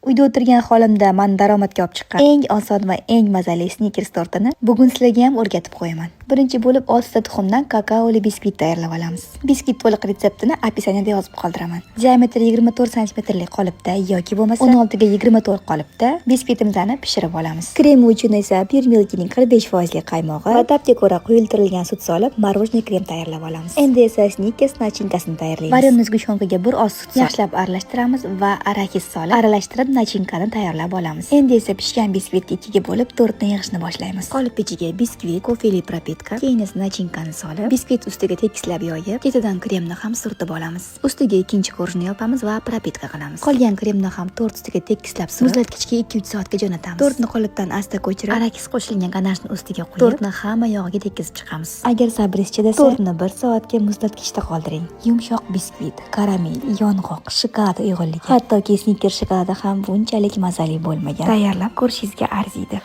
Uyda o'tirgan holimda mani daromadga olib chiqqan eng oson va eng mazali Snickers tortini bugun sizlarga ham o'rgatib qo'yaman. Birinchi bo'lib oltita tuxumdan kakaoli biskvit tayyorlab olamiz. Biskvit to'liq retseptini описание da yozib qoldiraman. Diametri 24 santimetrlik qolipda yoki bo'lmasa 16 ga 24 qolipda biskvitimizni pishirib olamiz. Kremi uchun esa Birmilkining 45 foizli qaymog'i va ta'bga ko'ra quyultirilgan sut solib, мороженое krem tayyorlab olamiz. Endi esa Snickers начинка sini tayyorlaymiz. Варёный сгущёнка ga bir oz sut yaxshilab aralashtiramiz va araxis solib, aralashtirib начинка ni tayyorlab olamiz. Endi esa pishgan biskvitni ikkiga bo'lib, tortni yig'ishni boshlaymiz. Qolip ichiga biskvit, kofeli пропитка, keyin esa начинка ni solib, biskvit ustiga tekislab yoyib, ketidan kremni ham surtib olamiz. Ustiga ikkinchi корж ni yopamiz va пропитка qilamiz. Qolgan kremni ham tort ustiga tekislab surib, muzlatgichga 2-3 soatga jo'natamiz. Tortni qolipdan asta ko'chirib, araxis qo'shilgan ganashni ustiga quyib, tortni hamma yog'iga tekizib chiqamiz. Agar sabringiz chidasa, tortni 1 soatga muzlatgichda qoldiring. Yumshoq biskvit, karamel, yong'oq, shokolad uyg'unligi. Hattoki Snickers shokoladi ham bunchalik mazali bo'lmagan. Tayyorlab ko'rishingizga arziydi.